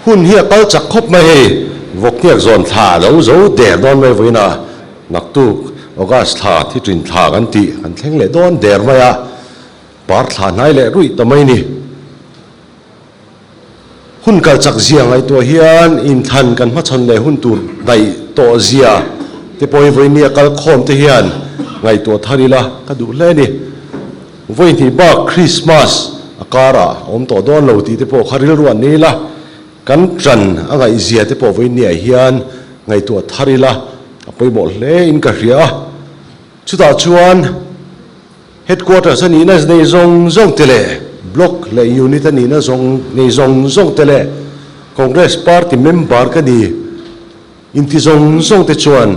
Hun hi a kal chak khawp mai hei, vawkhniak zawn thla a lo zo der dawn mai vawiin a, naktuk August thla thitrin thla kan tih kan thleng leh dawn der mai a, par thla hnai leh ruih ta mai ni. Hun kal chak zia ngaihtuah hian inthlan kan hmachhawn leh hun tur daih tawh zia te pawh hi vawiin a kal khawm te hian ngaihtuah thar ila ka duh hle a ni. Vawi hnih bak Krismas a karah a awm tawh dawn lo tih te pawh kha rilru an nei ila, kan ṭan a ngaihzia te pawh vawiin niah hian ngaihtuah thar ila a pawimawh hle in ka hria a. Chutah chuan Headquarters a nihna nei zawng zawng te leh Block leh Unit a nihna zawng nei zawng zawng te leh Congress Party member ka ni inti zawng zawng te chuan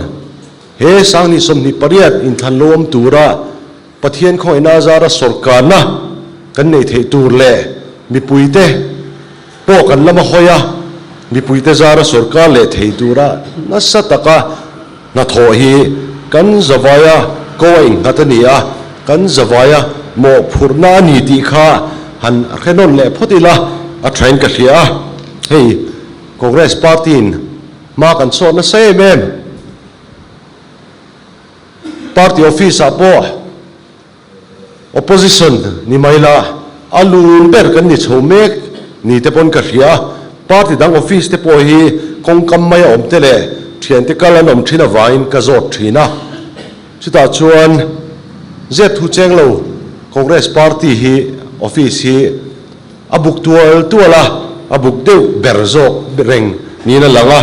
he Sanghnih 28 inthlan lo awm tura Pathian khawngaihna azara sawrkarna kan neih theih tur leh mipuite pawh kan lama hawi a, mipuite zara sawrkar leh thei tura nasa taka hnathawh hi kan zavaia ko a innghat a ni a, kan zavaia mawhphurhna a ni tih kha han hre nawn leh phawt ila a thain ka hria a, hei Congress Party-in hma kan chhuak nasa em em. Party office ah pawh opposition ni mai la a lun ber kan ni chho mek ni te pawn ka hria. Party dang office te pawh hi kawngkam mai a awm te leh thiante kal an awm thin avangin ka zawt thin a. Chutah chuan zep thu cheng lo Congress party hi office hi a buk tual tual a, a buk deuh ber zawk reng niin a lang a.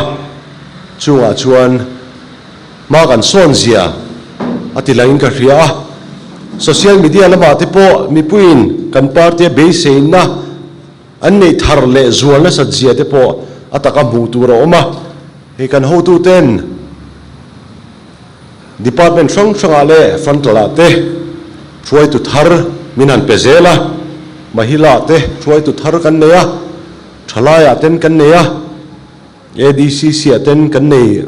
Chungah chuan. Hma kan sawn zia a ti langin ka hria a, social media lamah te pawh mipuiin kan party a beiseina an neih thar leh zual nasat zia te pawh a taka hmuh tur a awm a, hei kan hotuten department hrang hrangah leh frontal ah te hruaitu thar min han pe zel a, Mahila te hruaitu thar kan nei a, thalaiah ten kan nei a. ADCC ah ten kan nei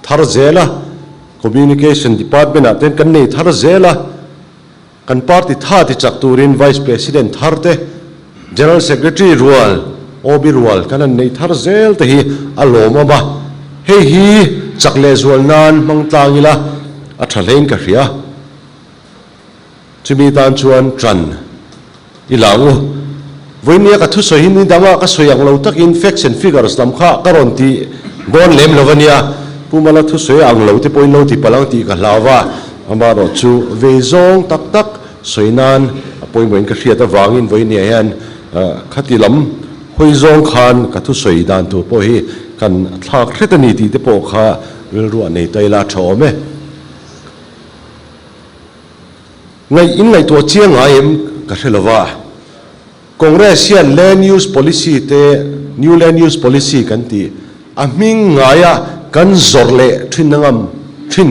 thar zel a, Communication Department ah ten kan nei thar zel a, kan party tha ti chak turin Vice President thar te, General Secretary rual, OB rual kan han nei thar zel te hi a lawmawm a, hei hi chak lehzual nan hmang tlang ila a tha hlein ka hria. Chumi tan chuan ṭan i la ang u. Vawinia ka thusawi hi ni dangah ka sawi ang lo takin facts and figures lam kha ka rawn ti dawn lem lo a nia. Pu Mala thusawi ang lo te pawhin lo ti palh ang tih ka hlau va, amaherawh chu vei zawng tak tak sawi nan a pawimawhin ka hriat avangin vawinia hian khati lam hawi zawng khan ka thusawi dan tur pawh hi kan thlak hret a ni tih te pawh kha rilruah nei ta ila tha awm e. Ngaih in ngaihtuah chiang ngai em ka hre lova. Congress hian Land Use Policy te New Land Use Policy kan tih a hming ngaia kan zawrh leh thin na ngam thin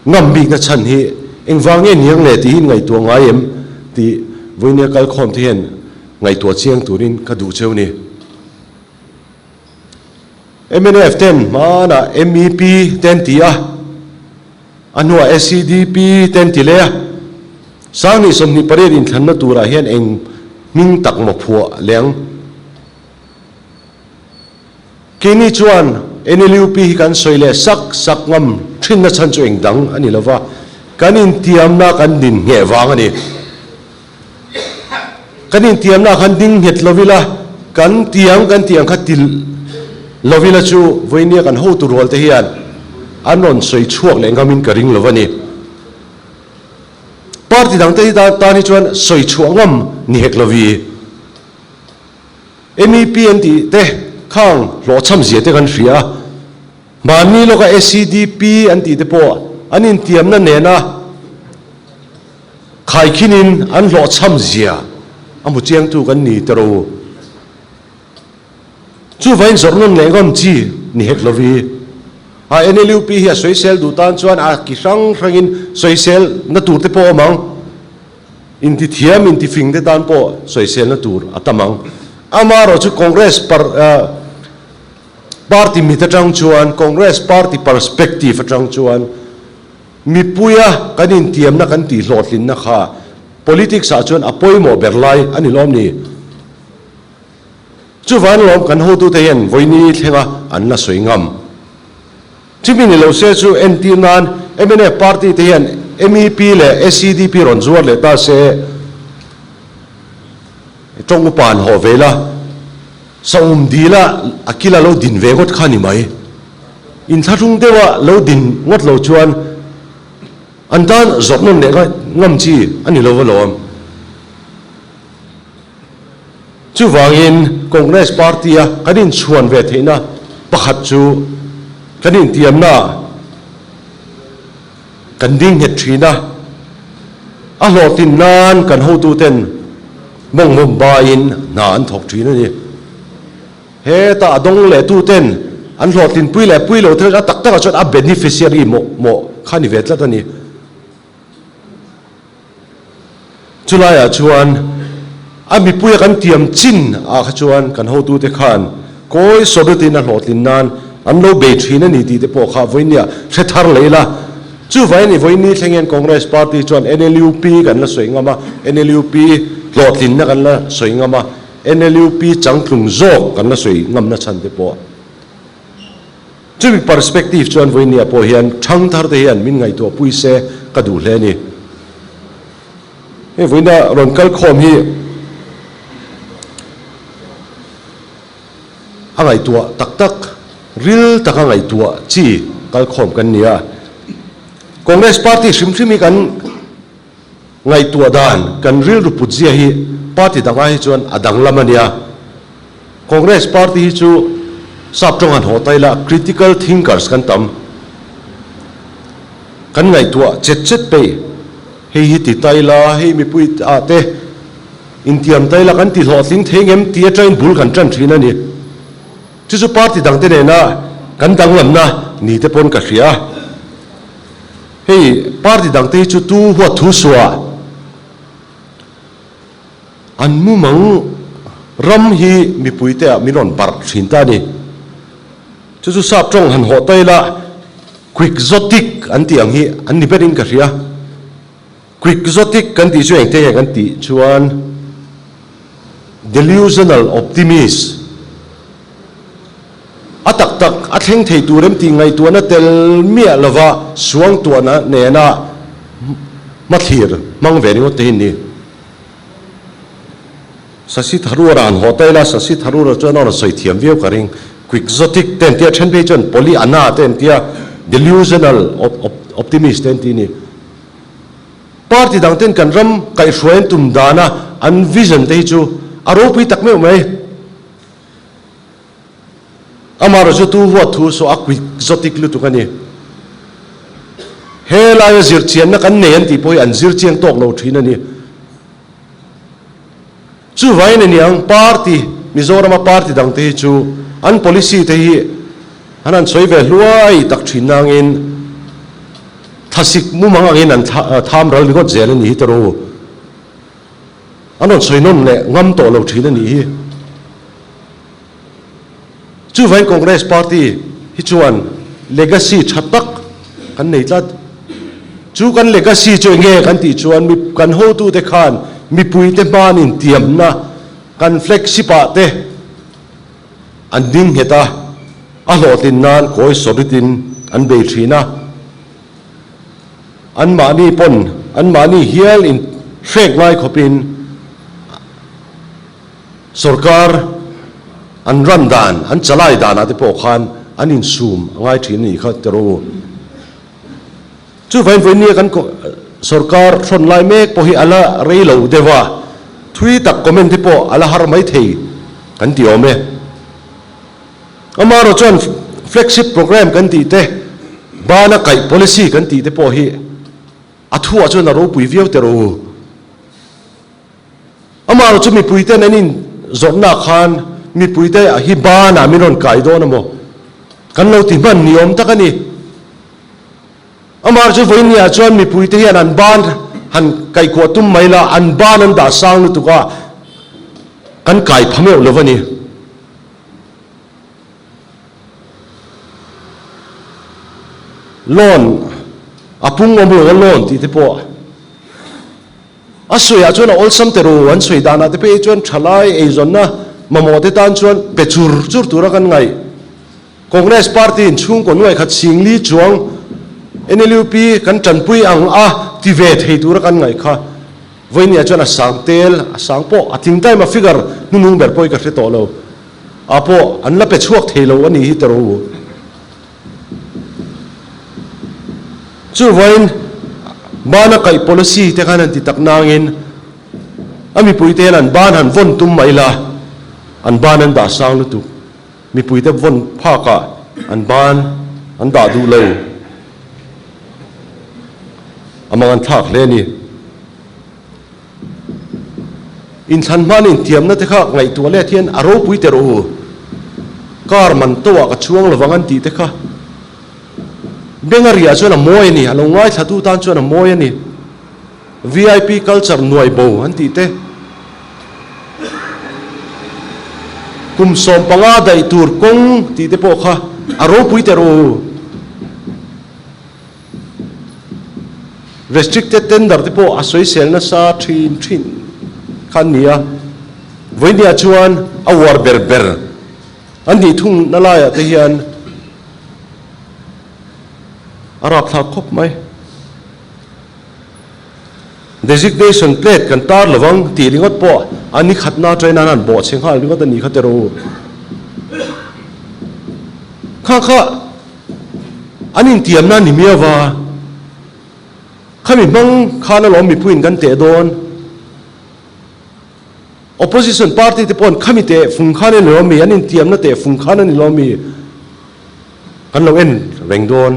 ngam bikna chhan hi engvang nge niang le tih hi in ngaihtuah ngai em tih vawinia kalkhawm te hian ngaihtuah chiang turin ka duh cheu ni. Mnf ten hmanah MEP te an ti a. A hnuah SEDP te an ti leh a, Sanghnih 28 inthlanna turah hian eng hming tak maw phuah leh ang? Keini chuan NLUP hi kan sawi leh sak sak ngam thinna chhan chu eng dang a ni lova, kan intiamna kan din ngheh vang a ni. Kan intiamna khan ding nghet lo ila, kan tiang kan tih ang kha ti lo ila chu vawinia kan hotu rual te hian an rawn sawi chhuak leh ngamin ka ring lo a ni. Party dang te hi tan hi chuan sawi chhuah ngam ni hek lovi. MEP an tih te khang hlawhchham zia te kan hria a, mahni lawka SEDP an tih te pawh an intiamna nena Khaikhinin an hlawhchham zia a hmu chiangtu kan ni tero u. Chuvain zawrh nawn leh ngam chi ni hek lovi. A NLUP hi a sawisel duh tan chuan a ki hrang hrangin sawisel na tur te pawh a awm ang. Intithiam, intifing te tan pawh sawisel na tur a tam ang. Amaherawh chu Congress par party mit atang chuan, Congress party perspective atang chuan, Mipuia kan intiamna kan tih hlawhtlinna kha politics ah chuan a pawimawh ber lai a ni lawm ni? Chuvan lawm kan hotute hian vawiini thlenga an la sawi ngam. Chumi ni lo se chu entir nan mnf party te hian mep leh SEDP rawn zuar leh ta se tawng upa an haw ve la, saum dila a kila lo din ve ngawt kha ni mai. Inthlahrung deuha lo din ngawt lo chuan an tan zawrh nawn leh ngam chi a ni lo alawm. Chuvangin Congress party-a kan inchhuan ve theihna pakhat chu kan intiamna kan ding nghet thin a, a hlawhtlin nan kan hotuten mawngmawm baiin hna an thawk thin a ni. Heta a dawng leh tuten an hlawhtlinpui leh pui lo te a tak takah chuan a beneficiary mawh mawh kha a ni ve tlat a ni. Chulaiah chuan a mipuia kan tiam chin ah kha chuan kan hotute khan kawi sawrutin a hlawhtlin nan an lo bei thin a ni tih te pawh kha vawinia hre thar leh ila. Chuvangin i vawiini thleng hian Congress Party chuan NLUP kan la sawi ngam a, NLUP hlawhtlinna kan la sawi ngam a, NLUP changtlung zawk kan la sawi ngamna chhan te pawh. Chumi perspective chuan vawinia pawh hian thangthar te hian min ngaihtuah pui se ka duh hle a ni. Hei vawiina rawn kal khawm hi a ngaihtuah tak tak, ril taka ngaihtuah chi kal khawm kan ni a. Congress party hrim hrim hi kan Ngaihtuah dan kan rilru put zia hi party dang ai hi chuan a danglam a nia. Congress party hi chu sap tawng han haw ta ila critical thinkers kan tam. Kan ngaihtuah chet chet pei hei hi ti ta ila hei mipui ah te intiam ta ila kan ti hlawhtling thei ngem ti atangin bul kan tan thin a ni. Chu chu party dang te nena kan danglamna ni te pawn ka hria. Hei party dang te hi chu tu huat thu suah an mumang ram hi mipui te ah min rawn barh thin ta a ni. Chu chu sap tawng han hawh ta ila quixotic an tih ang hi an ni ber in ka hria. Quixotic kan tih chu engte nge kan tih chuan delusional optimist, a tak tak a thleng thei tur em tih ngaihtuahna tel miah lova suangtuahna nena hmathlir hmang ve ringawt te hi an ni. Sasi Tharoor-a han haw ta ila, Sasi Tharoor-a chuan a rawn sawi thiam viau ka ring. Quixotic te an tia, then phei chuan Pollyanna te an tia, delusional optimist te an ti a ni. Party dang ten kan ram kaihhruai an tum dana an vision te hi chu a ropui tak meuh mai. Amaherawh chu tu huat thu saw a quixotic lutuk a ni. He laia zirchianna kan nei an tih pawh hi an zir chiang tawk lo thin a ni. Chuvangin a niang party, Mizorama party dang te hi chu an policy te hi an han sawi ve hluai tak thin nangin thlasik mumang angin an tham ral ringawt zel a nih hi tawrh u. An rawn sawi nawn leh ngam tawh lo thin a nih hi. Chuvangin Congress party hi chuan legacy tha tak kan nei tlat. Chu kan legacy chu enge kan tih chuan mi kan hotute khan mipuite hman intiamna kan flagship ah te an ding nghet a, a hlawhtlin nan kawi sawritin an bei thin a. Anmahni pawn anmahni hial in hrek ngai khawpin Sorkar an ran dan, an chalai danah te pawh khan an insum a ngai thin a nih kha ti rawh u. Chuvangin vawinia kan sorkar hrawn lai mek pawh hi a la rei lo deuh a, thui tak comment te pawh a la har mai thei kan ti awm e. Amaherawh chuan flagship programme kan tih te, bana kaih policy kan tih te pawh hi a thuah chuan a ropui viau ti rawh u. Amaherawh chu mipuiten an inzawrhnaah khan mipuite hi banah min rawn kai dawn a maw? Kan lo ti hman ni awm tak a ni. Amaherawh chu vawiinniah chuan mipuite hian an ban han kaihkuah tum mai la, an ban an dah sang lutuk a, kan kai pha meuh lo a ni. Loan a pung awm lo a loan tih te pawh. A sawiah chuan a awlsam te ru, an sawi danah te phei chuan thalai eizawnna mamawh te tan chuan pe chur chur tura kan ngaih. Congress party in chhungkaw nuaikhat singli chuang NLUP kan tanpui ang a ti ve thei tura kan ngaih kha. Vawinia chuan a sang tel, a sang pawh a tling time a figure hnunung ber pawh hi ka hre tawh lo. Ah pawh an la pe chhuak thei lo a nih hi tawh u. Chuvain bana kaih policy te khan an ti tak nangin a mipuite hian an ban han vawn tum mai la, an ban an dah sang lutuk. Mipuite vawn phakah an ban an dah duh lo. A mang an thlak hle a ni. Inthlan hman intiamna te kha ngaihtuah let hian a ropui ter u. Car man to ah ka chuang lovang an tih te kha beng a riah chuan a mawi a ni, a lo ngaithlatu tan chuan a mawi a ni. Vip culture nuai bo an tih te kum 15 daih tur kawng tih te pawh kha a ropui ter u. Restricted tender te pawh a sawisel nasa thin thin kha an ni a, vawinia chuan a uar ber ber an nih thung na laiah te hian a rapthlak khawp mai. Designation plate kan tar lovang tih ringawt pawh a ni khatna atangin an han bawhchhe nghal ringawt a nih kha tiraw u. Kha kha An intiamna a ni miau va, khami hmang khan alawm mipuiin kan teh dawn. Opposition party te pawhin khami teh fung khan a ni lo mi, an intiamna teh fung khan a ni lo mi, kan lo en reng dawn.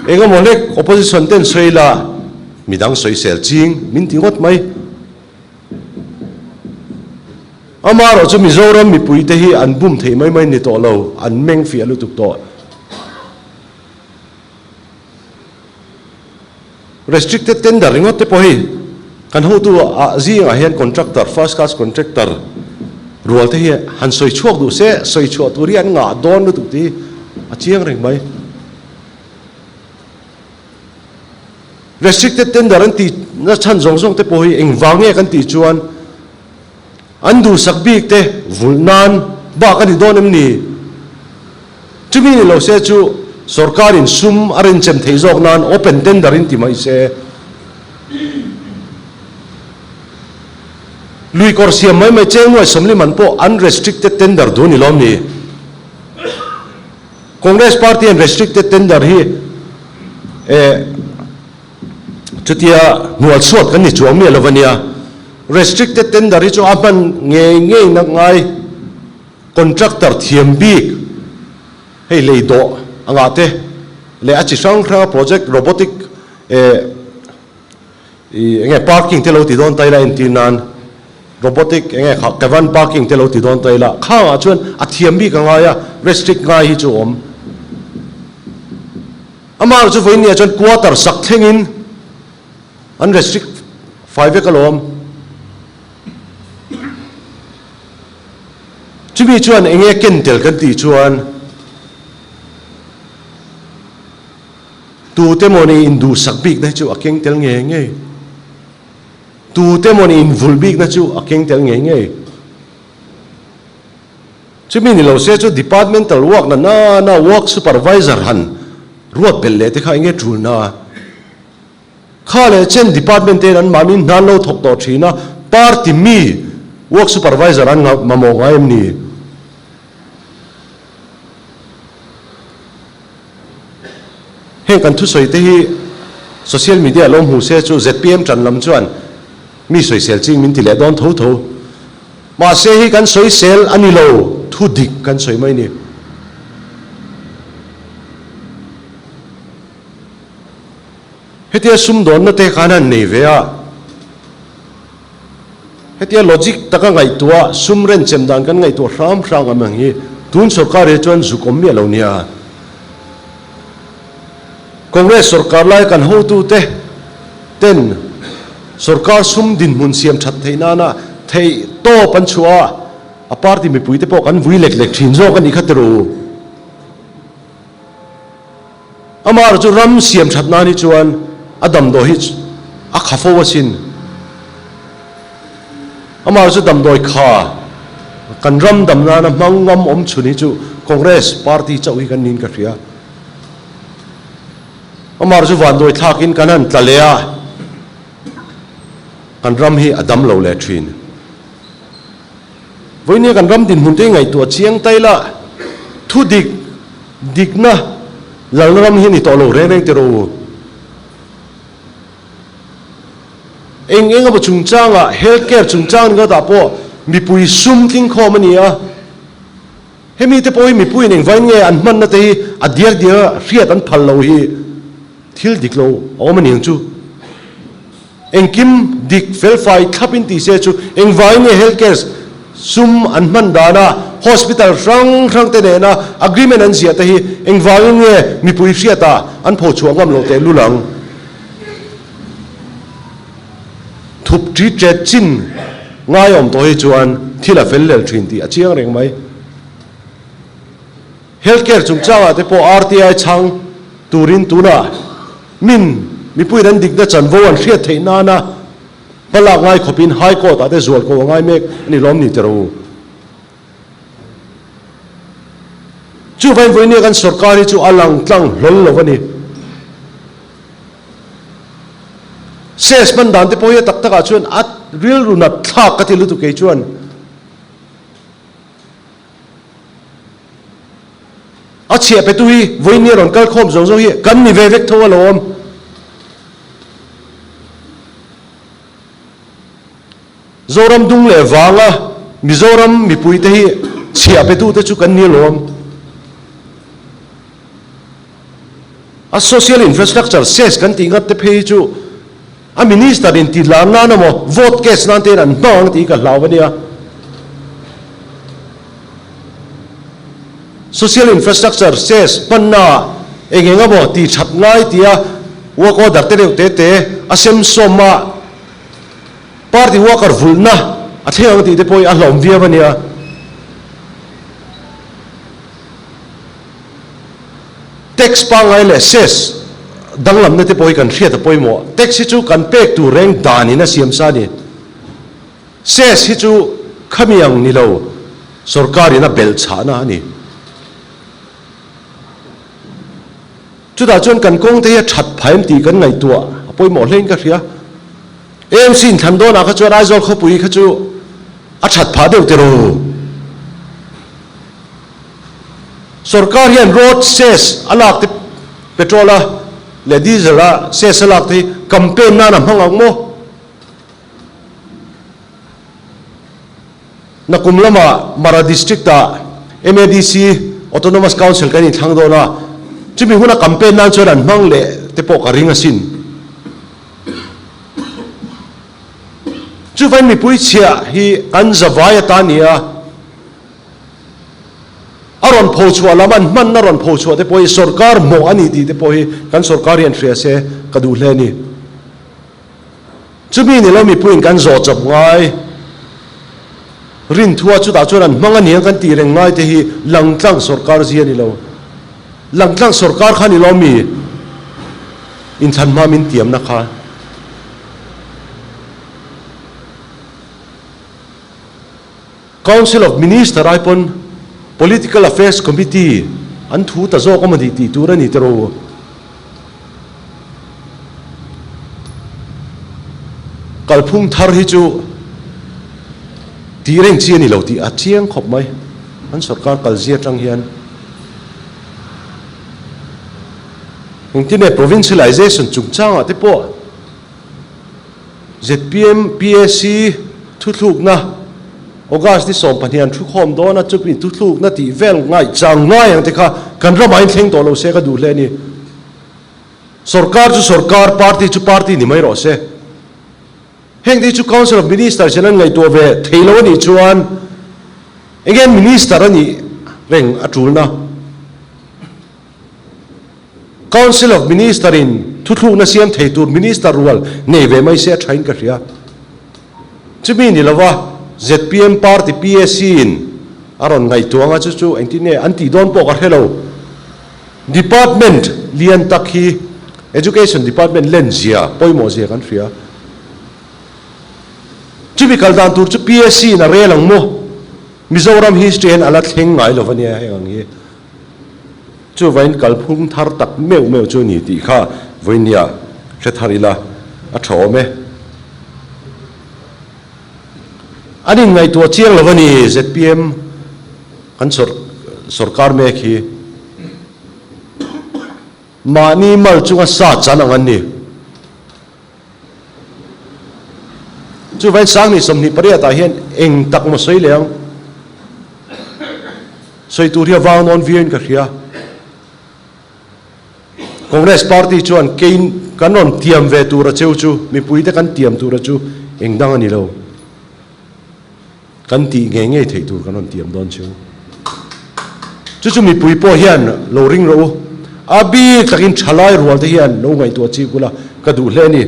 Engemaw hlek opposition ten sawi la, midang sawisel ching min ti ngawt mai. Amaherawh chu Mizoram mipuite hi an bum thei mai mai ni tawh lo, an meng fiah lutuk tawh. Restricted tender ringawt te pawh hei kan hotu ah zingah hian contractor, first class contractor rual te hi han sawi chhuak duh se, sawi chhuah tur hi an ngah dawn lutuk tih hi a chiang reng mai. Restricted tender an tih na chhan zawng zawng te pawh hi engvang nge kan tih chuan an duhsak bik te vulh nan bak a ni dawn em ni? Chumi ni lo se chu sorkar in sum a renchem theih zawk nan open tender in ti mai se. Lui kawr siam mai mai cheng nuai 40 man pawh an restricted tender duh a ni lawm ni? Congress party an restricted tender hi eh chutia hnual chhuat kan ni chuang miah lo ania. Restricted tender hi chu a hman ngei ngei na ngai contractor thiam bik hei lei dawh angah te leh a chi hrang hrang a project robotic eh Ih enge parking te lo ti dawn ta ila entir nan robotic enge kha caravan parking te lo ti dawn ta ila khangah chuan a thiam bik a ngai a restrict ngai hi chu a awm. Amah chu vawiin nia chuan quarter sak thlengin an restrict fai vek alawm. Chumi chuan enge ken tel kan tih chuan Tute mawni induhsak bikna hi chu a keng tel ngei ngei. Tute mawni invulh bikna chu a keng tel ngei ngei. Chumi ni lo se chu departmental work na na na work supervisor han ruat belh leh te kha enge tulna. Kha leh chen department tein an mahni hna an lo thawk tawh thin a, party mi work supervisor an mamawh ngai em ni? Heng kan thusawi te hi social media lo hmu se chu zpm tan lam chuan mi sawisel ching min ti leh dawn tho tho. Mahse hi kan sawisel a ni lo, thu dik kan sawi mai ni. Hetia sumdawnna te khan han nei ve a. Hetia logic taka ngaihtuah, sum renchem dan kan ngaihtuah hram hrang ang ang hi tun sorkar hi chuan zuk awm miah lo nia. Congress sorkar lai kan hotute ten sorkar sum dinhmun siam that theih nana theih tawp an chhuah a, a party mipuite pawh kan vui lek lek thin zawk a nih kha tiraw u. Amaherawhchu chu ram siam that nan hi chuan a damdawi hi a kha fo asin. Amah chu damdawi kha kan ram dam nana hmang ngam awm chhun hi chu Congress party chauh hi kan niin ka hria. Amah chu vanduai thlakin kan han tla leh a, kan ram hi a dam lo leh thin. Vawinia kan ram dinhmun te hi ngaihtuah chiang ta ila, thu dik, dikna lalna ram hi a ni tawh lo reng reng tiraw u. Eng eng emaw chungchangah, health care chungchang ringawtah pawh mipui sum tlingkhawm a ni a. Hemi te pawh hi mipuiin engvain nge an hmanna te hi a diak diak a hriat an phal lo hi thil dik lo a awm a ni ang chu. Engkim dik felfai thlap in ti se chu engvain nge health care sum an hman dana hospital hrang hrang te nena agreement an ziah te hi engvangin nge mipui hriatah an phochhuah ngam loh tehlul ang. Thup ṭi ṭet chin ngaiawm tawh hi chuan thil a fel lel ṭhin tih a chiang reng mai. Health care chungchangah te pawh RTI chhang turin tunah min mipuiin an dikna chanvo an hriat theih nana hmalak ngai khawpin High Court ah te zual ko a ngai mek a ni lawm ni tiraw u. Chuvain vawinia kan sorkar hi chu a lang tlang hlawl lo a ni. Ses hman dan te pawh hi a tak takah chuan a rilru nat thlak ka ti lutuk kei chuan. A chhiah petu hi vawiin a rawn kal khawm zawng zawng hi kan ni ve vek tho alawm. Zoram dung leh vanga Mizoram mipuite hi chhiah petute chu kan ni alawm. A social infrastructure cess kan tih ngat te phei hi chu a minister in ti lar nan emaw vote case nan te in an hmang ang tih hi ka hlau a nia. Social infrastructure cess hmanna ah eng eng emaw tih that ngai tia work order te deuh te te a sem sawm a party worker vulhna a thleng ang tih te pawh hi a hlauhawm viau a nia. Tax pangngai leh cess danglamna te pawh hi kan hriat a pawimawh. Tax hi chu kan pek tur reng danin a siam sa a ni. Cess hi chu khami ang ni lo, sorkarin a belh chhahna a ni. Chutah chuan kan kawng te hi a that phah em tih kan ngaihtuah a pawimawh hlein ka hria. AMC inthlan dawnah kha chuan Aizawl khawpui kha chu a that phah deuh tiraw? Sorkar hian road cess a lak te petrol a leh diesel a cess a lak te hi campaign nan a hmang ang maw? Nakum lamah Mara District ah MADC Autonomous Council kan inthlang dawn a, chumi huna campaign nan chuan an hmang leh te pawh ka ring asin. Chuvain mipui chhiah hi kan zavai atan ni a. A rawn pho chhuah lam an hmanna rawn pho chhuah te pawh hi sorkar mawh a ni tih te pawh hi kan sorkar hian hria se ka duh hle a ni. Chumi ni lo mipuiin kan zawh chawp ngai rinthua chutah chuan an hmang a ni ang kan tih reng ngai te hi langtlang sorkar zia a ni lo. Langtlang sorkar kha ni lo mi inthlan hma min tiamna kha. Council of Minister ai pawn Political Affairs Committee an thu ta zawk a mawni tih tur a ni tiraw u. Kalphung thar hi chu tih reng chi a ni lo tih a chiang khawp mai an sorkar kalzia atang hian. Engtin nge provincialization chungchangah te pawh Zpm PAC thuthlukna August ni 12 an thukhawm dawn a, chumi thuthlukna tih vel ngaihchang ngai ang te kha kan ramah in thleng tawh lo se ka duh hle a ni. Sorkar chu sorkar, party chu party ni mai rawh se. Heng te hi chu Council of Ministers in an ngaihtuah ve thei lo a nih chuan enge Minister a nih reng a tulna. Council of Minister in thuthlukna siam thei tur Minister rual nei ve mai se a thain ka hria. Chumi ni lova zpm party PAC in a rawn ngaihtuah anga chu chu engtin nge an tih dawn pawh ka hre lo. Department lian tak hi Education Department len zia pawimawh zia kan hria. Chumi kal dan tur chu PSC in a rel ang maw? Mizoram history hian a la thleng ngai lo va nia heng ang hi. Chuvain kalphung thar tak meuh meuh chu a ni tih kha vawinia hre thar ila a tha awm e. An inngaihtuah chiang lo a ni zpm kan sawrkar mek hi. Mahni mal chunga sa chan ang an ni. Chuvain Sangni 28 ah hian eng tak maw sawi leh ang? Sawi tur hi a vang nawn viauin ka hria. Congress party chuan kei kan rawn tiam ve tura cheu chu, mipuite kan tiam tura chu eng dang a ni lo. Kan tih ngei ngei theih tur kan rawn tiam dawn cheu. Chu chu mipui pawh hian lo ring rawh u. A bik takin thalai rual te hian lo ngaihtuah chik ula ka duh hle a ni.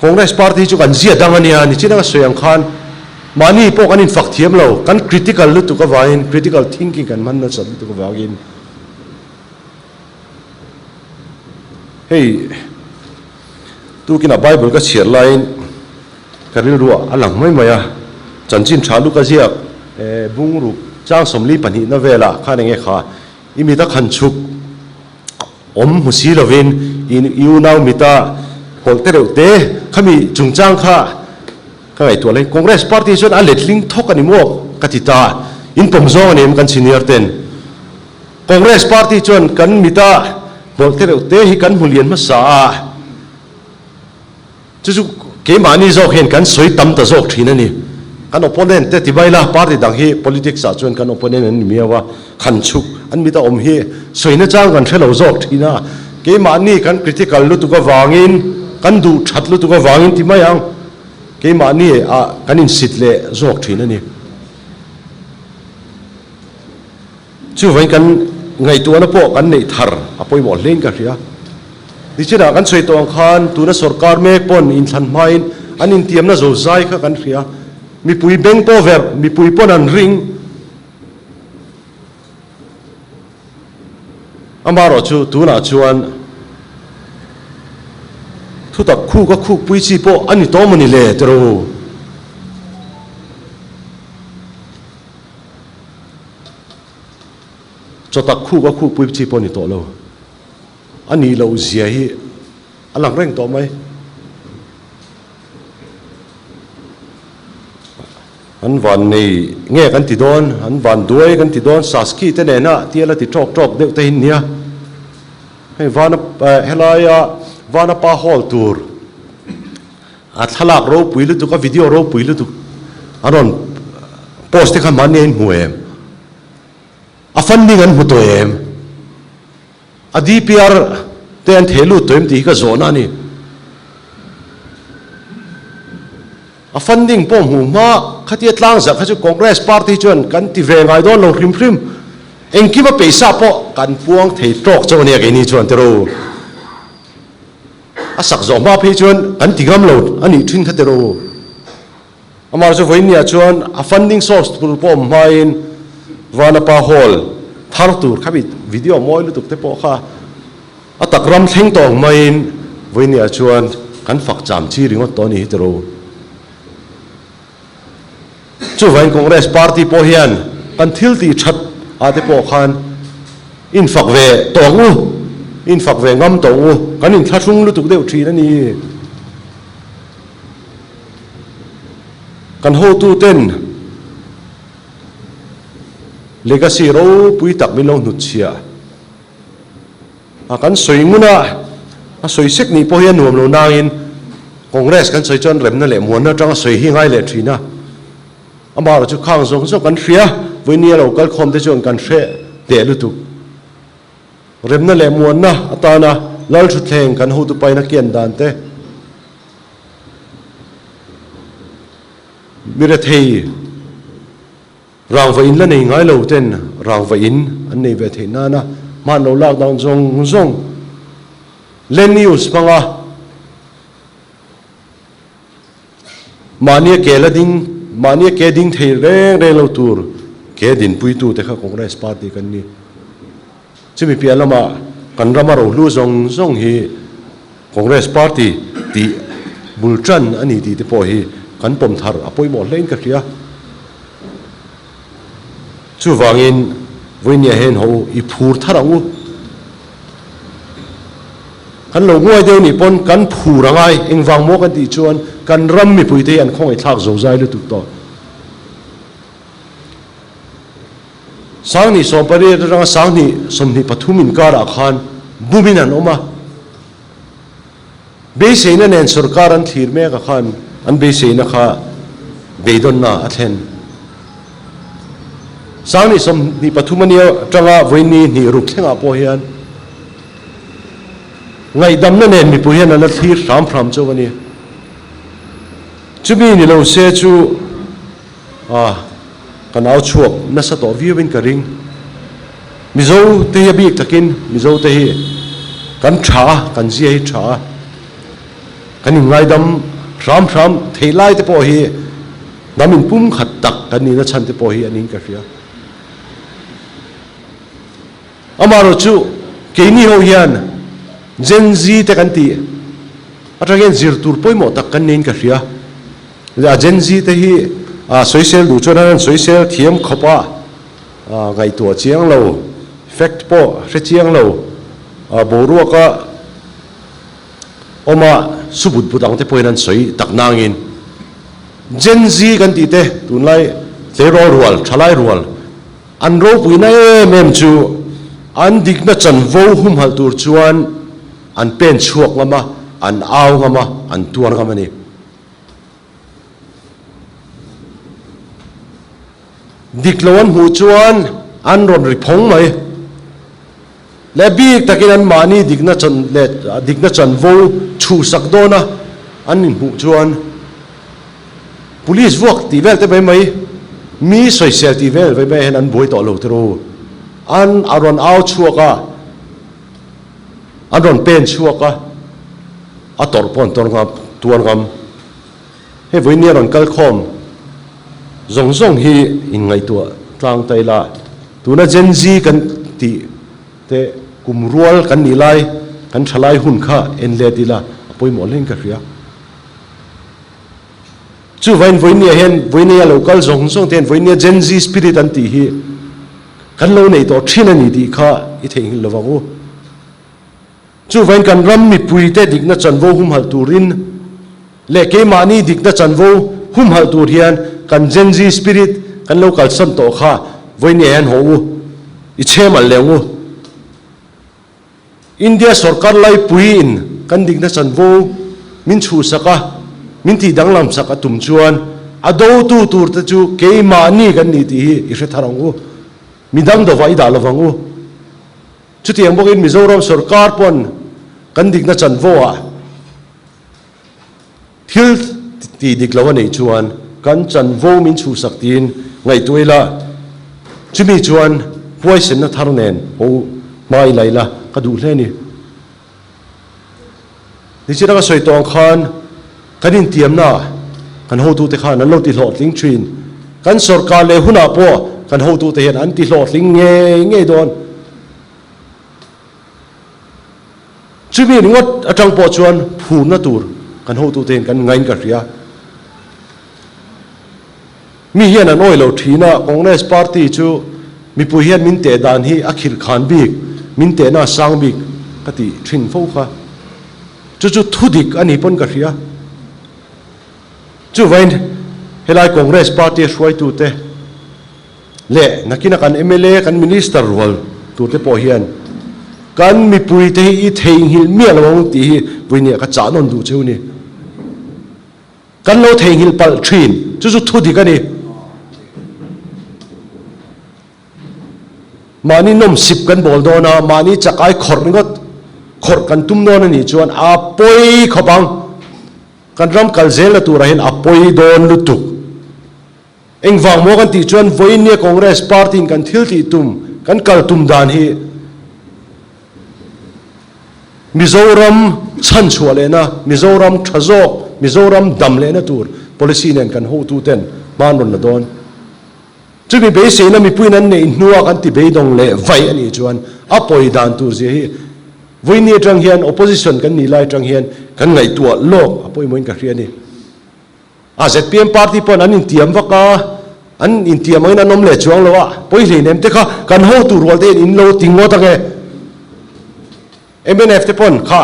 Congress party chu kan zia dang a nia, nichin anga sawi ang khan mahni pawh kan infak thiam lo, kan critical lutuk avangin, critical thinking kan hman nasat lutuk avangin hei tukinah Bible ka chhiar laiin ka rilruah a lang mai mai a, chanchin tha luka ziak bungruk chang 42na velah khan enge kha i mita khan chhuk Awm hmu si lovin i unau mita hawlh te reuh te khami chungchang kha ka ngaihtuah lai. Congress party chuan a letling thawk a ni maw ka ti ta. In pawm zawng a ni em kan senior ten. Congress party chuan kan mita hawlh te reuh te hi kan hmu lian hmasa a. Chu chu keimahni zawk hian kan sawi tam ta zawk thin a ni. Kan opponent te ti mai la, party dang hi politics ah chuan kan opponent an ni miau a, khan chhuk an mit a awm hi sawi nachang kan hre lo zawk thin a. Keimahni kan critical lutuk avangin, kan duh that lutuk avangin ti mai ang, keimahni ah kan insit leh zawk thin a ni. Chuvain kan ngaihtuahna pawh kan neih thar a pawimawh hlein ka hria. Nichinah kan sawi tawh ang khan tuna sorkar mek pawn inthlan hmain an intiamna zo zai kha kan hria. Mipui beng pawh verh, mipui pawn an ring. Amaherawhchu tunah chuan thutak khuk a khukpui chi pawh a ni tawh mawni le tiraw? Chawtak khuk a khukpui chi pawh a ni tawh lo. A nih loh zia hi a lang reng tawh mai. An van nei nge kan ti dawn, an van duai kan ti dawn, Saski te nena tial a ti tawk tawk deuh te hi nia. Hei vana helaia vana pa hall tur A thlalak ropui lutuk, a video ropui lutuk an rawn post te kha mahni a inhmu em? A funding an hmu tawh em? A DPR te an theh lut tawh em tih hi ka zawhna a ni. A funding pawh hmuh hma khatia tlangzah kha chu Congress party chuan kan ti ve ngai dawn lo hrim hrim. Engkim a peihsa pawh kan puang thei tawk chauh a nia keini chuan tiraw. A sak zawh hma phei chuan kan ti ngam lo a nih thin kha tiraw u. Amah chu vawiinniah chuan a funding source tur pawh awm hmain Vanapa Hall thar tur kha video mawi lutuk te pawh kha a tak ram thleng tawh ang maiin vawiinniah chuan kan fak cham chi ringawt tawh a ni hi tiraw u. Chuvain Congress party pawh hian kan thil tih that ah te pawh khan infak ve tawh ang u, infak ve ngam tawh ang u, kan inthlahrung lutuk deuh thin a ni. Kan hotu ten legacy ropui tak min lo hnutchhiah A kan sawi ngun a, a sawi sek nih pawh hi a nuam lo nangin Congress kan sawi chuan remna leh muanna atanga sawi hi ngai leh thin a. Amaherawh chu khang zawng zawng kan hria, vawinia lo kal khawm te chuan kan hre teh lutuk. Remna leh muanna atana Lalthutthleng kan hotu paina kian dan te, mi rethei, Rangva in la nei ngai lo ten rangva in an nei ve theih nana hman lo lak dan zawng zawng land use hmanga mahnia ke la ding mahnia ke ding thei reng reng lo tur ke dinpuitu te kha Congress party kan ni. Chumi piah lamah kan rama rohlu zawng zawng hi Congress party tih. bul tan a ni tih te pawh hi kan pawm thar a pawimawh hlein ka hria. Chuvangin vawinia hian ho i phur thar ang u. Kan lo nguai deuh nih pawn kan phur a ngai, engvang maw kan tih chuan kan ram mipuite hi an khawngaihthlak zozai lutuk tawh. Sanghnih 18 atanga sanghnih 23 inkarah khan bumin an awm a. Beiseina nen sorkar an thlir mek a khan an beiseina kha beidawnna a thlen. Sanghnih 23 ania atanga vawiini hnih ruk thlengah pawh hian ngaihdamna nen mipui hian an la thlir hram hram chauh a ni. Chumi ni lo se chu A, ka nau chhuak nasa tawh viau in ka ring. Mizo te hi a bik takin Mizo te hi kan tha a, kan zia hi tha a, kan inngaidam hram hram theih lai te pawh hi hnam in pumkhat tak kan nihna chhan te pawh hi a niin ka hria. Amaherawh chu keini ho hian Gen Z te kan tih atang hian zir tur pawimawh tak kan niin ka hria. A Gen Z te hi sawisel duh chuan an sawisel thiam khawp a, ngaihtuah chiang lo, fact pawh hre chiang lo, boruaka awma su but but ang te pawhin an sawi tak nangin Gen Z kan tih te tunlai tleirawl rual, thalai rual, An ropuina em em chu an dikna chanvo humhalh tur chuan an pen chhuak ngam a, an au ngam a, an tuar ngam a ni. Dik lo an hmuh chuan an rawn ri phawng mai. Leh bik takin an mahni dikna chan leh dikna chanvo chhuhsak dawna an inhmuh chuan Police vuak tih vel te mai mai, mi sawisel tih vel mai mai hian an buai tawh lo tiraw u. An a rawn au chhuak a, an rawn pen chhuak a, a tawrh pawh an tawrh ngam, tuar ngam. Hei vawinia rawn kal khawm zawng zawng hi inngaihtuah tlang ta ila, tuna Gen Z kan tih te kum rual kan nih lai, kan tha lai hun kha en let ila a pawimawh hlein ka hria. Chuvain vawinia hian vawinia lo kal zawng zawng te hian vawinia Gen Z spirit an tih hi kan lo nei tawh thin a ni tih kha i theihnghilh lovang u. Chuvain kan ram mipuite dikna chanvo humhalh turin leh keimahni dikna chanvo humhalh tur hian kan Gen Z spirit kan lo kalsan tawh kha vawinia hian haw u, i chhem alh leh ang u. India sorkar laipuiin kan dikna chanvo min chhuhsak a, min tih danglam sak a tum chuan a dotu turte chu keimahni kan ni tih hi i hre thar ang u. Midang dovah i dah lovang u. Chutiang bawkin Mizoram sorkar pawn kan dikna chanvo ah thil tih dik lo a neih chuan kan chanvo min chhuhsak tiin ngaihtuah ila, chumi chuan huaisenna thar nen ho hma i la ila ka duh hle a ni. Nichina ka sawi tawh ang khan kan intiamna kan hotute khan an lo ti hlawhtling thin. Kan sorkar leh hunah pawh kan hotute hian an ti hlawhtling ngei ngei dawn. Chumi ringawt atang pawh chuan phurna tur kan hotute hian kan ngain ka hria. Mi hian an awih lo thin a, Congress party chu mipui hian min teh dan hi a khirh khan bik, min tehna a sang bik ka tih thin fo kha. Chu chu thu dik a ni pawn ka hria. Chuvain helai Congress party a hruaitute leh nakina kan mla, kan minister rual turte pawh hian kan mipuite hi i theihnghilh miah lo ang tih hi vawinia ka chah nawn duh cheu ni. Kan lo theihnghilh palh thin, chu chu thu dik a ni. Mahni nawmsip kan bawl dawn a, mahni chakai khawrh ringawt khawrh kan tum dawn a nih chuan a pawi khawp ang. Kan ram kal zelna turah hian a pawi dawn lutuk. Engvang maw kan tih chuan vawinia Congress party in kan thil tih tum, kan kal tum dan hi Mizoram chhanchhuah lehna, Mizoram tha zawk, Mizoram dam lehna tur policy nen kan hotu ten hma an rawn la dawn. Chumi beiseina mipuiin an neih hnua kan ti beidawng leh vaih a nih chuan a pawi dan tur zia hi. Vawiini atang hian opposition kan nih lai atang hian kan ngaihtuah lawk a pawimawhin ka hria a ni. A zpm party pawn an intiam vak a, an intiam angin an awm leh chuang lo a, pawi hleinem te kha kan hotu rual te hian in lo ti ngawt ange. Mnf te pawn kha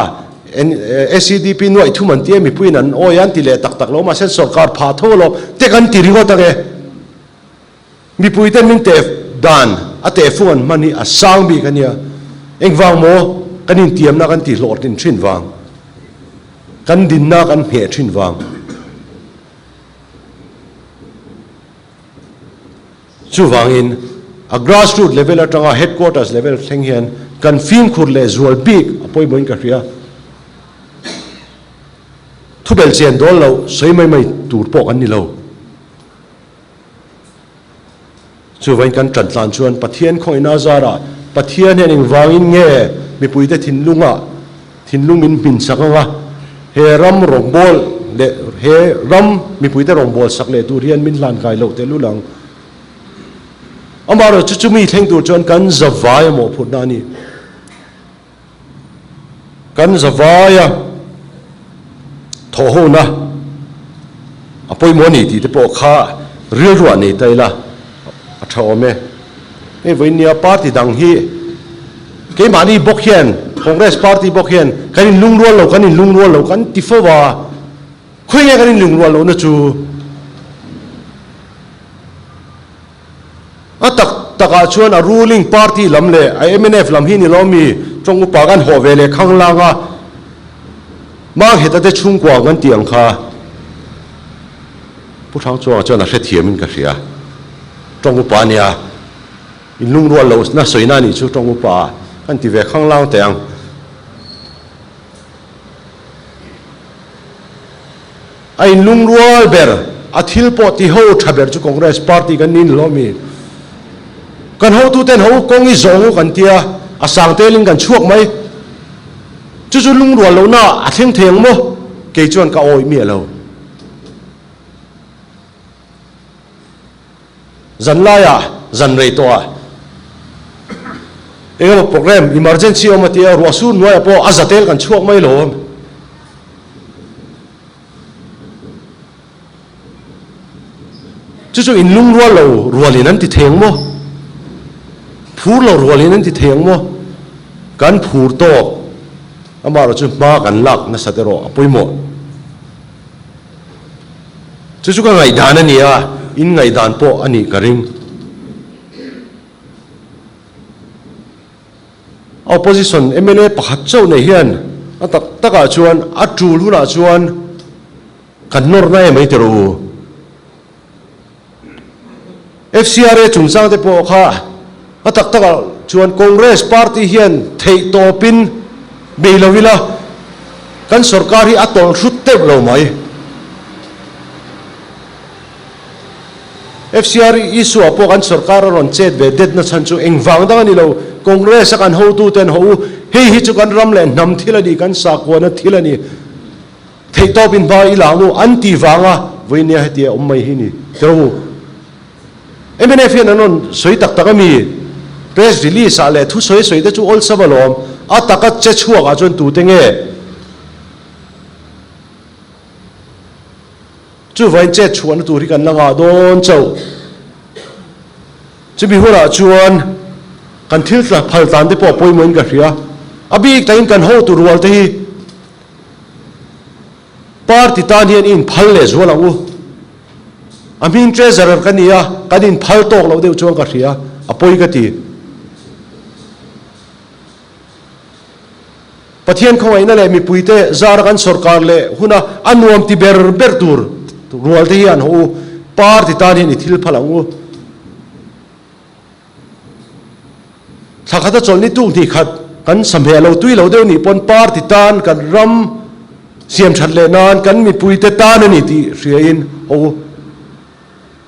SEDP nuaih thum an ti a, mipuiin an awi a, an ti leh tak tak lo, mahse sorkar phah tho alawm te kan ti ringawt ange. Mipui ten min teh dan a tehfung an hman hi a sang bik a nia. Engvang maw kan intiamna kan ti hlawhtlin thin vang, kan dinna kan ngheh thin vang. Chuvangin a grassroot level atanga headquarters level thleng hian kan fimkhur leh zual bik a pawimawhin ka hria. Thubelh chian dawl loh sawi mai mai tur pawh kan ni lo. Chuvain kan ṭan tlan chuan Pathian khawihna zarah Pathian hian engvangin nge mipuite thinlungah thinlung min hmin sak ang a, he ram rawngbâwl leh he ram mipuite rawngbâwl sak leh tur hian min hlan kai loh tehlul ang. Amaherawhchu chu chumi thleng tur chuan kan zavai a mawhphurhna a ni. Kan zavaia thawhhona a pawimawh a ni tih te pawh kha rilruah nei ta ila a tha awm e. Hei vawinia party dang hi keimahni bawk hian Congress party bawk hian kan inlungrual lo kan inlungrual lo kan ti fo a, khawi nge kan inlungrual lohna chu? A tak takah chuan a ruling party lam leh a mnf lam hi ni lo mi tawng upa kan hawh ve leh khanglang a, Mangheta te chhungkua kan tih ang kha Pu Hrangchuanga chuan a hrethiam in ka hria. Tawng upa a nia, in lungrual loh na sawina a nih chu tawng upa kan ti ve khanglang teh ang. A inlungrual ber, a thil pawh ti ho tha ber chu Congress party kan ni lo mi. Kan hotuten ho kawng i zawng u kan tia, a sang telin kan chhuak mai. Chu chu lungrual lohna a thleng thei ang maw? Kei chuan ka awih miah lo. Zan laiah, zan rei tawhah eng emaw program emergency awm a tia, ruah sur hnuaiah pawh a za tel kan chhuak mai lo awm. Chu chu in lungrual lo rualin an ti thei ang maw? Phur lo rualin an ti thei ang maw? Kan phur tawk, amaherawh chu hma kan lak nasat erawh a pawimawh. Chu chu ka ngaihdan a ni a, in ngaihdan pawh a nih ka ring. Opposition mla pakhat chauh nei hian a tak takah chuan a tul hunah chuan kan nawr na em mai teh rawh u. FCRA chungchang te pawh kha a tak takah chuan Congress party hian theih tawpin bei lo ila kan sorkar hi a tawlh hrut teuh lo mai. FCR issue ah pawh kan sorkar a rawn chet ve det na chhan chu engvang dang a ni lo, Congress a kan hotu ten haw u, hei hi chu kan ram leh hnam thil a ni, kan sakuana thil a ni, theihtawp in hma i la ang u an ti vanga vawinia hetia awm mai hi ni tiro u. Mnf hian an rawn sawi tak tak a mi, press release ah leh thu sawi sawi te chu awlsam alawm, a taka che chhuak ah chuan tute nge? Chuvain chet chhuahna tur hi kan la ngah dawn chauh. Chumi hunah chuan kan thil tla phal tan te pawh a pawimawhin ka hria. A bik takin kan hotu rual te hi party tan hian i inphal leh zual ang u. A hming treasurer ka ni a, kan inphal tawk loh deuh chuan ka hria, a pawi ka ti. Pathian khawngaihna leh mipuite zara kan sorkar leh huna a nuam ti ber ber tur rual te hian haw u, party tan hian i thil phal ang u. Thla khata chawlhni tuk hnih khat kan samheh lo tui lo deuh nih pawn party tan kan ram siam that leh nan kan mipuite tan a ni tih hriain haw u,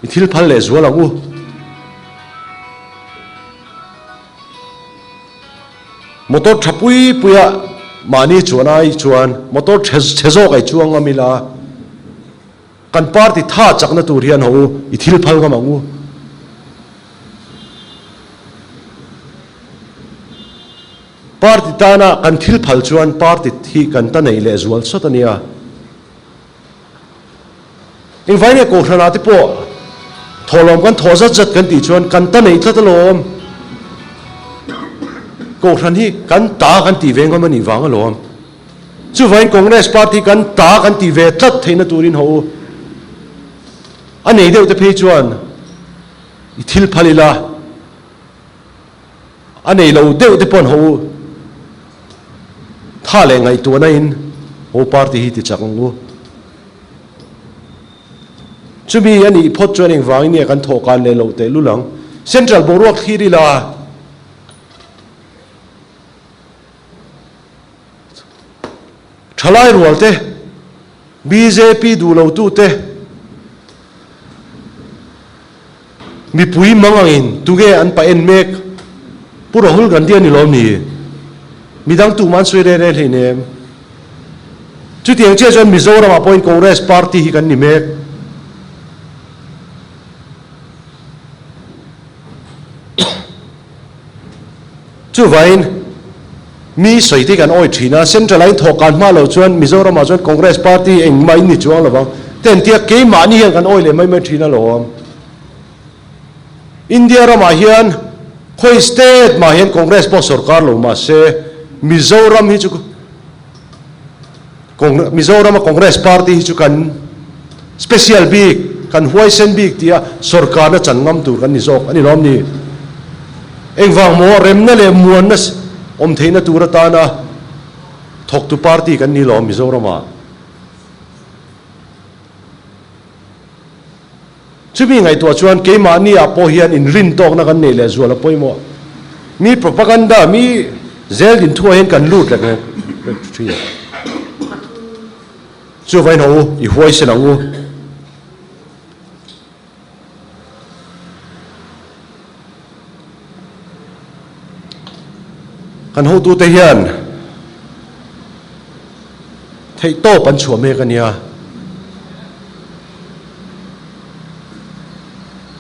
i thil phal leh zual ang u. Motor tha pui puia mahni chuan ai chuan motor chhe zawk ai chuang ngam ila, kan party tha chakna tur hian ho u, i thil phal ngam ang u. Party tana kan thil phal chuan party hi kan ta nei leh zual sawt a nia. Engvai nge Kohhranah te pawh thawhlawm kan thawh zat zat kan tih chuan kan ta nei tlat alawm. Kohhran hi kan ta kan tih ve ngam a nih vang alawm. Chuvangin Congress party kan ta kan tih ve tlat theihna turin haw u. A nei deuh te phei chuan i thil phal ila. A nei lo deuh te pawh an ho tha leh ngaihtuahna in ho party hi ti chak ang u. Chumi a nih phawt chuan engvangin nge kan thawhkan leh loh tehlul ang. Central boruak thlir ila. Thalai rual te, bjp duh lo tu te, Mipui mang angin tunge an pa en mek? Pu Rahul Gandhi a ni lawm ni? Midang tumah an sawi reng reng hleinem. Chutiang chiah chuan Mizoramah pawhin Congress party hi kan ni mek. Chuvain mi sawi te kan awi thin a, Central a in thawh kan hma loh chuan Mizoramah chuan Congress party engmah in ni chuang lovang te an tia keimahni hian kan awi leh mai mai thin alawm. India ramah hian khawi state mah hian Congress pawh sorkar lo mahse Mizoram hi chu Mizorama Congress party hi chu kan special bik, kan huaisen bik tia sorkarna chan ngam tur kan ni zawk a ni lawm ni? Engvang maw remna leh muanna awm theihna tur atana thawktu party kan ni lawm Mizoramah? Chumi ngaihtuah chuan keimahni ah pawh hian inrintawkna kan neih leh zual a pawimawh. Mi propaganda, mi zel din thuah hian kan lut reng reng thin. Chuvain ho u, i huaisen ang u. Kan hotute hian theihtawp an chhuah mek a nia.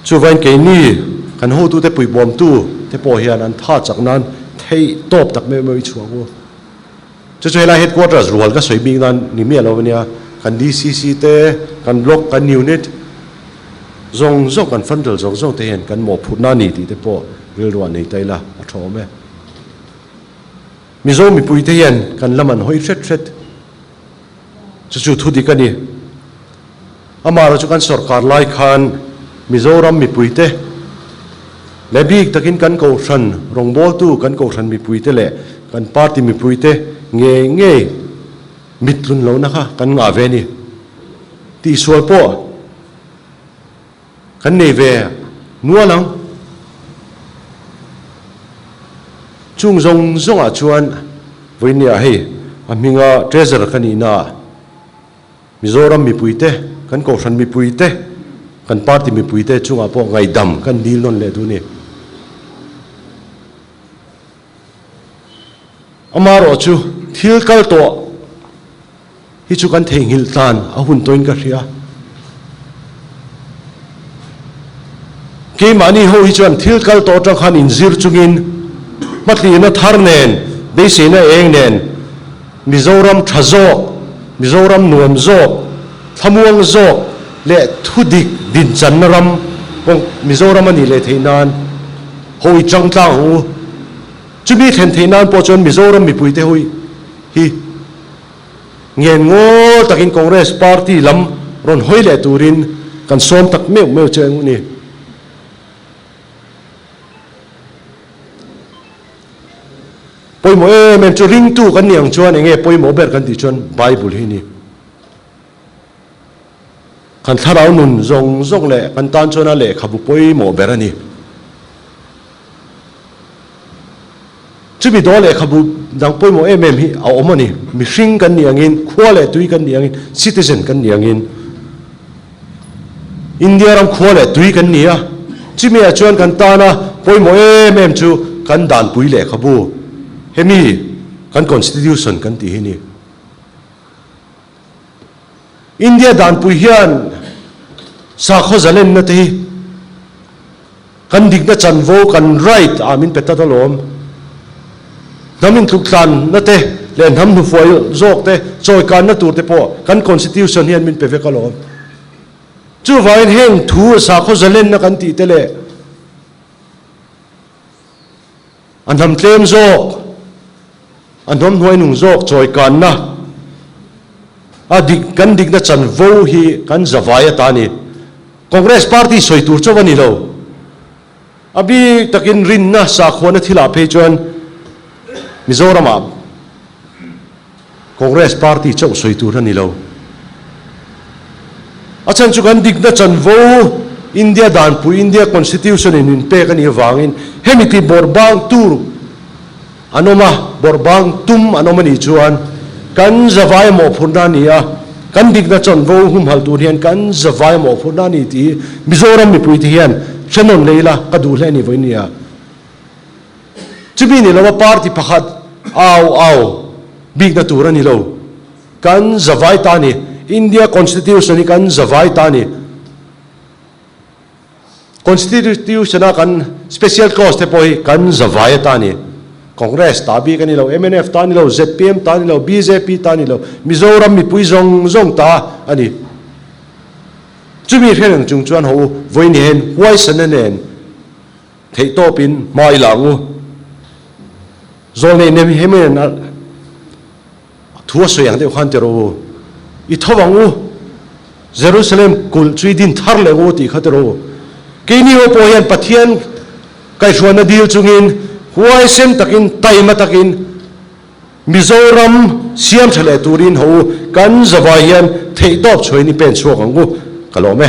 Chuvain keini kan hotute puibawmtu te pawh hian an tha chak nan theihtawp tak meuh meuh i chhuah ang u. Chu chu helai headquarters rual ka sawi bik nan ni miah lo ania, kan DCC te, kan block, kan unit zawng zawng, kan frontal zawng zawng te hian kan mawhphurhna a ni tih te pawh rilruah nei ta ila a tha awm e. Mizo mipui te hian kan lam an hawi hret hret. Chu chu thu dik a ni. Amaherawh chu kan sorkar lai khan Mizoram mipuite leh bik takin kan kohhran rawngbawltu, kan kohhran mipuite leh kan party mipuite ngei ngei mittlun lohna kha kan ngah ve a ni. Tihsual pawh kan nei ve nual ang. Chung zawng zawngah chuan vawinia hei a hminga Treasurer ka nihnaah Mizoram mipuite, kan Kohhran mipuite, kan party mipuite chungah pawh ngaihdam kan dil nawn leh duh a ni. Amaherawh chu thil kal tawh hi chu kan theihnghilh tlan a hun tawhin ka hria. Keimahni ho hi chuan thil kal tawh atang khan inzir chungin hmatlihna thar nen, beiseina eng nen Mizoram tha zawk, Mizoram nuam zawk, thlamuang zawk leh thudik dinchanna ram kawng Mizoram a nih leh theih nan ho i chang tlang ang u. Chumi thlen theih nan pawh chuan Mizoram mipuite ho hi ngen ngawl takin Congress party lam rawn hawi leh turin kan sawm tak meuh meuh che ang u ni. Pawimawh em em chu ringtu kan nih ang chuan enge pawimawh ber kan tih chuan Bible hi a ni. Kan thlarau nun zawng zawng leh kan tan chuan a lehkhabu pawimawh ber a ni. Chumi daw lehkhabu dang pawimawh em em hi a awm a ni. Mihring kan nih angin, khua leh tui kan nih angin, citizen kan nih angin India ram khua leh tui kan ni a. Chumi ah chuan kan tana pawimawh em em chu kan danpui lehkhabu, hemi kan constitution kan tih hi a ni. India danpui hian sakhaw zalenna te hi kan dikna chanvo, kan right ah min pe tlat alawm. Hnam intluktlanna te leh hnam hnufuai zawk te chawikanna tur te pawh kan Constitution hian min pe vek alawm. Chuvangin heng thu sakhaw zalenna kan tih te leh a hnam tlem zawk, a hnam hnuainung zawk chawikanna a dik kan dikna chanvo hi kan zavai ata a ni. Congress party sawi tur chauh a ni lo. A bik takin rinna sakhuana thilah phei chuan Mizoramah Congress party chauh sawi tur a ni lo. A chhan chu kan dikna chanvo India danpui, India Constitution in min pek a nih avangin hemi ti bawrhbang tur an awm a, bawrhbang tum an awm a nih chuan kan zavai mawhphurhna a ni a, kan dikna chanvo humhalh tur hian kan zavai mawhphurhna a ni tih hi Mizoram mipuite hian hre nawn leh ila ka duh hle a ni vawinia. Chumi ni lova party pakhat au au bikna tur a ni lo. Kan zavai ta a ni. India Constitution hi kan zavai ta a ni. Constitution a kan special clause te pawh hi kan zavai ata a ni. Congress ta bik a ni lo, mnf ta a ni lo, zpm ta a ni lo, bjp ta a ni lo, Mizoram mipui zawng zawng ta a ni. Chumi hre reng chung chuan ho u, vawiin hian huaisana nen theihtawpin hma i la ang u. Zawlnei nem hian a Thu a sawi ang deuh khan ti rawh u, I tho ang u, Jerusalem kulh chu i din thar leh ang u tih kha ti rawh u. Keini ho pawh hian Pathian kaihhruaina dil chungin huaisen takin, taima takin Mizoram siam tha leh turin ho u, kan zavai hian theihtawp chhuahin i pen chhuak ang u, ka lawm e.